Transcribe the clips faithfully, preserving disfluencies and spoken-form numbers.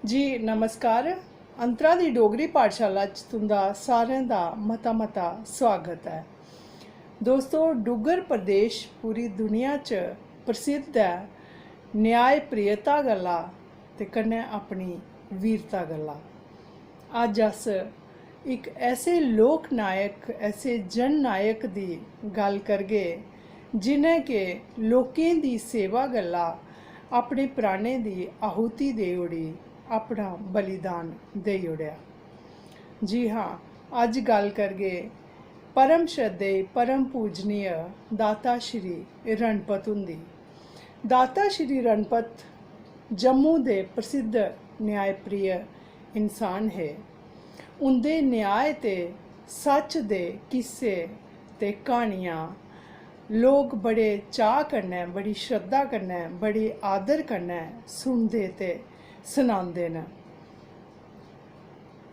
जी नमस्कार। अंतरा दी डोगरी पाठशाला च तुं'दा सारें दा मता मता स्वागत ऐ। दोस्तो, डुग्गर प्रदेश पूरी दुनिया च प्रसिद्ध ऐ न्याय प्रियता गल्ला ते कन्नै अपनी वीरता गल्ला। अज्ज अस इक ऐसे लोक नायक, ऐसे जन नायक दी गल्ल करगे, जि'नें के लोकें दी सेवा गल्ला अपने प्राणें दी आहुति देई ओड़ी, अपना बलिदान देई ओड़ेआ। जी हां, अज्ज गल्ल करगे परम श्रद्धेय, परम पूजनीय दाता श्री रणपत हुंदी। दाता श्री रणपत जम्मू दे प्रसिद्ध न्यायप्रिय इंसान हे। उं'दे न्याय ते सच्च दे किस्से ते क्हानियां लोक बड़े चाऽ कन्नै, बड़ी श्रद्धा कन्नै, बड़ी आदर कन्नै सुनदे ते सनांदे न।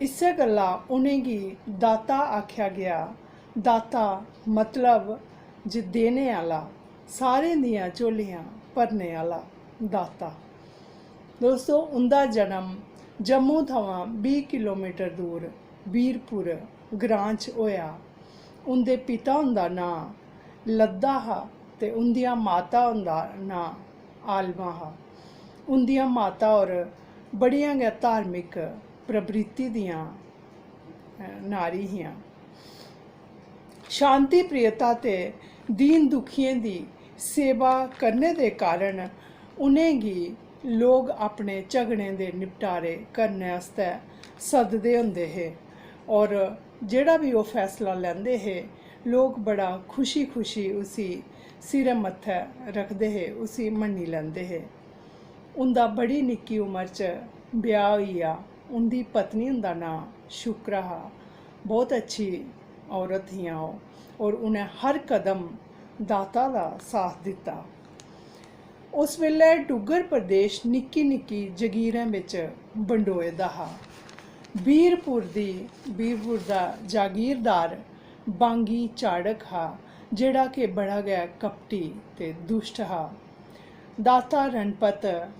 इस्सै गल्ला उ'नेंगी दाता आखेआ गेआ। दाता मतलब जे देने आह्ला, सारें दियां झोलियां भरने आह्ला दाता। दोस्तो, उं'दा जन्म जम्मू थमां बीह् किलोमीटर दूर बीरपुर ग्रांऽ च होआ। उं'दे पिता हुंदा नांऽ लद्दा हा ते उं'दियां माता हुंदा नांऽ आलमा हा। उं'दियां माता होर बड़ियां गै धार्मिक प्रवृत्ति दियां, अ, नारी हियां। शांति प्रियता ते दीन दुखियें दी सेवा करने दे कारण उ'नेंगी लोक अपने झगड़ें दे निपटारे करने आस्तै सददे होंदे हे और जेह्ड़ा बी ओह् फैसला लैंदे हे, लोक बड़ा खुशी-खुशी उसी सिरै मत्थै रखदे हे, उसी मन्नी लैंदे हे। उं'दा बड़ी निक्की उमर च ब्याह् होई गेआ। उं'दी पत्नी हुंदा नांऽ शुक्रा हा। बहुत अच्छी औरत हियां ओह् और उ'नें हर कदम दाता दा साथ दित्ता। उस बेल्लै डुग्गर प्रदेश निक्की निक्की जगीरें बिच बंडोए दा हा। बीरपुर दी, बीरपुर दा जागीरदार बांगी चाड़क हा, जेह्ड़ा कि बड़ा गै कपटी ते दुष्ट हा। दाता रणपत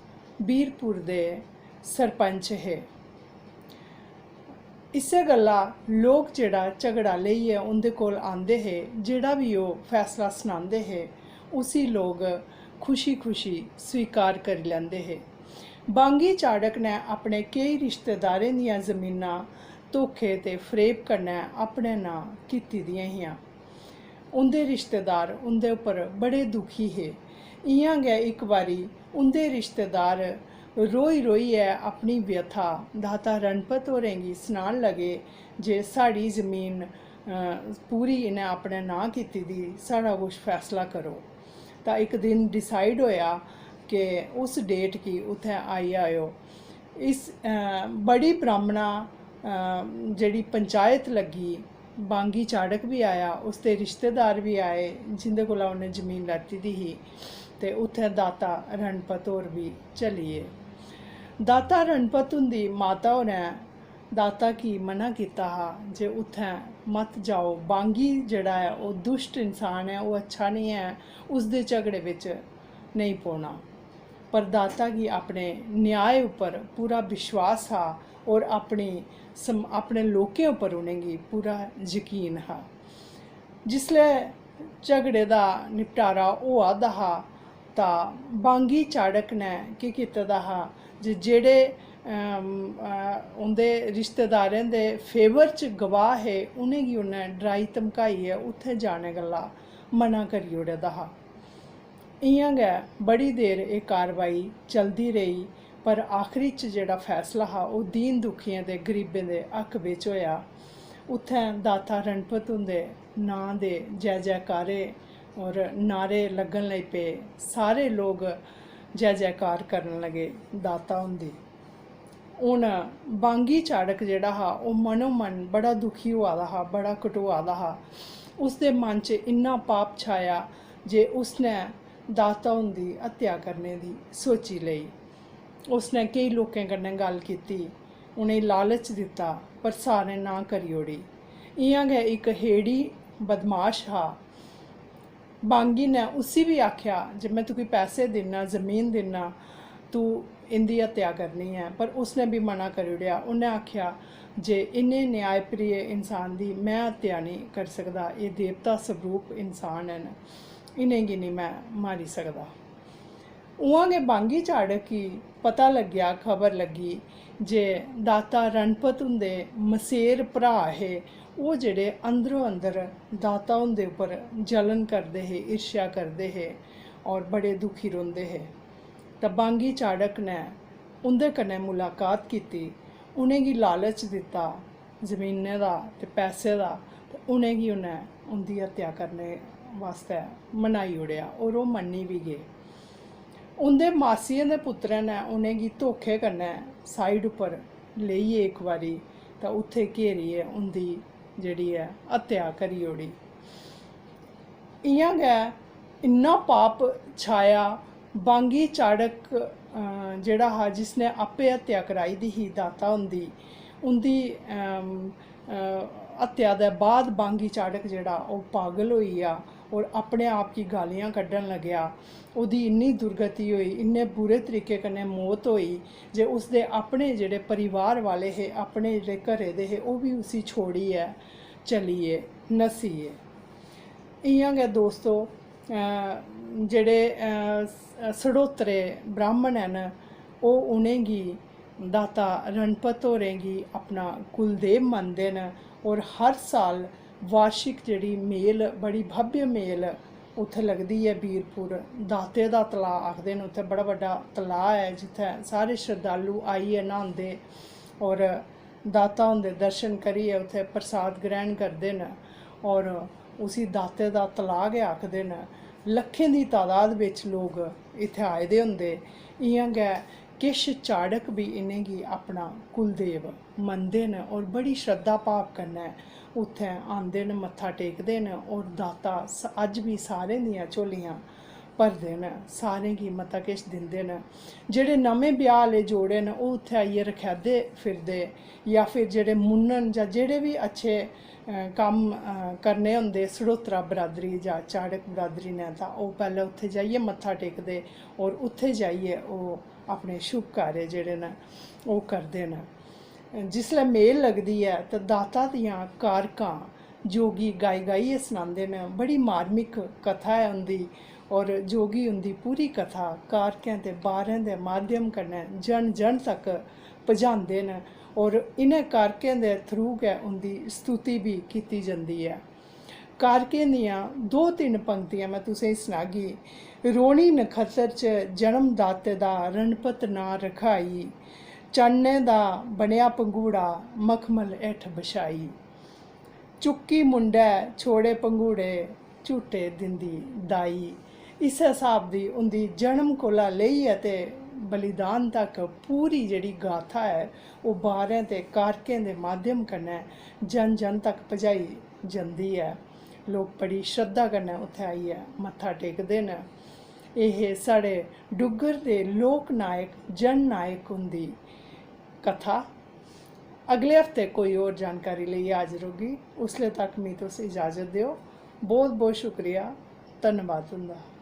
बीरपुर दे सरपंच हे। इस्सै गल्ला लोक जेह्ड़ा झगड़ा लेइयै उं'दे कोल आंदे हे, जेह्ड़ा बी ओह् फैसला सनांदे हे, उसी लोक खुशी-खुशी स्वीकार करी लैंदे हे। बांगी चाड़क ने अपने केई रिश्तेदारें दियां जमीनां धोखे ते फरेब कन्नै अपने नांऽ कीती दियां हियां। उं'दे रिश्तेदार उं'दे उप्पर बड़े दुखी हे। इ'यां गै इक बारी उं'दे रिश्तेदार रोई-रोइयै अपनी व्यथा दाता रणपत होरें गी सनान लगे जे साढ़ी जमीन, अ, पूरी इ'नें अपने नांऽ कीती दी, साढ़ा कुछ फैसला करो। तां इक दिन decide होएआ कि उस date गी उत्थै आई आएओ। इस, अ, बड़ी ब्राह्मणा, अ, जेह्ड़ी पंचायत लग्गी, बांगी चाड़क बी आया, उसदे रिश्तेदार बी आए, जिं'दे कोला उ'नें जमीन लैती दी ही, ते उत्थै दाता रणपत होर बी चली गे। दाता रणपत हुंदी माता होरें दाता गी मना कीता हा जे उत्थै मत जाओ, बांगी जेह्ड़ा ऐ, ओह् दुष्ट इंसान ऐ, ओह् अच्छा निं ऐ, उसदे झगड़े बिच नेईं पौना। पर दाता गी अपने न्याय उप्पर पूरा विश्वास हा और अपनी सम-, अपने लोकें उप्पर उ'नेंगी पूरा यकीन हा। जिसलै झगड़े दा निपटारा होआ दा हा, तां बांगी चाड़क ने केह् कीते दा हा जे जेह्ड़े, अम, अ, उं'दे रिश्तेदारें दे favour च गवाह हे, उ'नेंगी उ'न्नै डराई धमकाइयै उत्थै जाने गल्ला मना करी ओड़े दा हा। इ'यां गै बड़ी देर एह् कारवाई चलदी रेही, पर आखरी च जेह्ड़ा फैसला हा, ओह् दीन दुखियें ते गरीबें दे हक्क बिच होएआ। उत्थें दाता रणपत हुंदे नांऽ दे जै जैकारे और नारे लग्गन लगी पे। सारे लोग जै जैकार करन लगे दाता हुंदी। हून बांगी चाड़क जेह्ड़ा हा, ओह् मनोमन बड़ा दुखी होआ दा हा, बड़ा कटोआ दा हा। उसदे मन च इन्ना पाप छाया जे उसने दाता हुंदी हत्या करने दी सोची लेई। उसने केई लोकें कन्नै गल्ल कीती, उ'नेंगी लालच दित्ता, पर सारें नां करी ओड़ी। इ'यां गै इक हेड़ी बदमाश हा, बांगी ने उसी बी आखेआ जे में तुगी पैसे दिन्ना, जमीन दिन्ना, तू इं'दी हत्या करनी ऐ, पर उसने बी मना करी ओड़ेआ। उ'न्नै आखेआ जे इन्ने न्यायप्रिय इंसान दी में हत्या नेईं करी सकदा, एह् देवता स्वरूप इंसान न, इ'नेंगी निं में मारी सकदा। उ'आं गै बांगी चाड़क गी पता लग्गेआ, खबर लग्गी जे दाता रणपत हुंदे मसेर भ्राऽ हे, ओह् जेह्ड़े अंदरो अंदर दाता हुंदे उप्पर जलन करदे हे, ईर्ष्या करदे हे और बड़े दुखी रौंह्दे हे। तां बांगी चाड़क ने उं'दे कन्नै मुलाकात कीती, उ'नेंगी लालच दित्ता जमीनै दा ते पैसे दा, ते उ'नेंगी उ'न्नै उं'दी हत्या करने बास्तै मनाई ओड़ेआ और ओह् मन्नी बी गे। उं'दे मासियें दे पुत्तरें ने उ'नेंगी धोखे कन्नै side उप्पर लेइयै इक बारी, तां उत्थै घेरियै उं'दी जेह्ड़ी ऐ हत्या करी ओड़ी। इ'यां गै इन्ना पाप छाया, बांगी चाड़क, अ, जेह्ड़ा हा, जिसने आपे हत्या कराई दी ही दाता हुंदी, उं'दी, अम, अ, हत्या दे बाद बांगी चाड़क जेह्ड़ा, ओह् पागल होई गेआ और अपने आप गी गालियां कड्ढन लगेआ। ओह्दी इन्नी दुर्गति होई, इन्ने बुरे तरीके कन्नै मौत होई जे उसदे अपने जेह्ड़े परिवार वाले हे, अपने जेह्ड़े घरै दे हे, ओह् बी उसी छोड़ियै चली गे, नस्सी गे। इ'यां गै दोस्तो, अ, जेह्ड़े, अ, स-, सड़ोतरे ब्राह्मण न, ओह् उ'नेंगी, दाता रणपत होरें गी अपना कुलदेव मनदे न और हर साल वार्षिक जेह्ड़ी मेल, बड़ी भव्य मेल उत्थै लगदी ऐ बीरपुर। दाते दा तलाऽ आखदे न, उत्थै बड़ा बड्डा तलाऽ ऐ जित्थै सारे शरधालु आइयै न्हांदे और दाता हुंदे दर्शन करियै उत्थै प्रसाद ग्रहण करदे न और उसी दाते दा तलाऽ गै आखदे न। लक्खें दी तादाद बिच लोक इत्थै आए दे होंदे। इ'यां गै किश चाड़क बी इ'नेंगी अपना कुलदेव मनदे न और बड़ी श्रद्धा भाव कन्नै उत्थै आंदे न, मत्था टेकदे न और दाता स-, अज्ज बी सारें दियां झोलियां भरदे न, सारें गी मता किश दिंदे न। जेह्ड़े नमें ब्याह् आह्ले जोड़े न, ओह् उत्थै आइयै रखैदे फिरदे, जां फिर जेह्ड़े मुन्नन जां जेह्ड़े बी अच्छे, अ, कम्म, अ, करने होंदे सड़ोतरा बरादरी जां चाड़क बरादरी ने, तां ओह् पैह्लें उत्थै जाइयै मत्था टेकदे और उत्थै जाइयै ओह् अपने शुभ कार्य जेह्ड़े न, ओह् करदे न। जिसलै मेल लगदी ऐ, तां दाता दियां कारकां जोगी गाई गाइयै सनांदे न। बड़ी मार्मिक कथा ऐ उं'दी, और जोगी उं'दी पूरी कथा कारकें ते बारें दे माध्यम कन्नै जन जन तक पजांदे न, और इ'नें कारकें दे through गै उं'दी स्तुति बी कीती जंदी ऐ। कारकें दियां दो तिन्न पंक्तियां में तुसेंगी सनागी। रोहिणी नखत्तर च जन्म दाते दा रणपत नांऽ रखाई, चन्नै दा बनेआ पंघूड़ा मखमल हेठ बछाई। चुक्की मुंडै छोड़े पंघूड़े झूटे दिंदी दाई। इस्सै स्हाब दी उं'दी जन्म कोला लेइयै ते बलिदान तक पूरी जेह्ड़ी गाथा ऐ, ओह् बारें ते कारकें दे माध्यम कन्नै जन जन तक पजाई जंदी ऐ। लोक बड़ी श्रद्धा कन्नै उत्थै आइयै मत्था टेकदे न। एह् हे साढ़े डुग्गर दे लोक नायक, जन नायक हुंदी कथा। अगले हफ्ते कोई होर जानकारी लेइयै हाजर होगी। उसले तक मी तुस इजाजत देओ। बहुत बहुत शुक्रिया। धन्नबाद तुं'दा।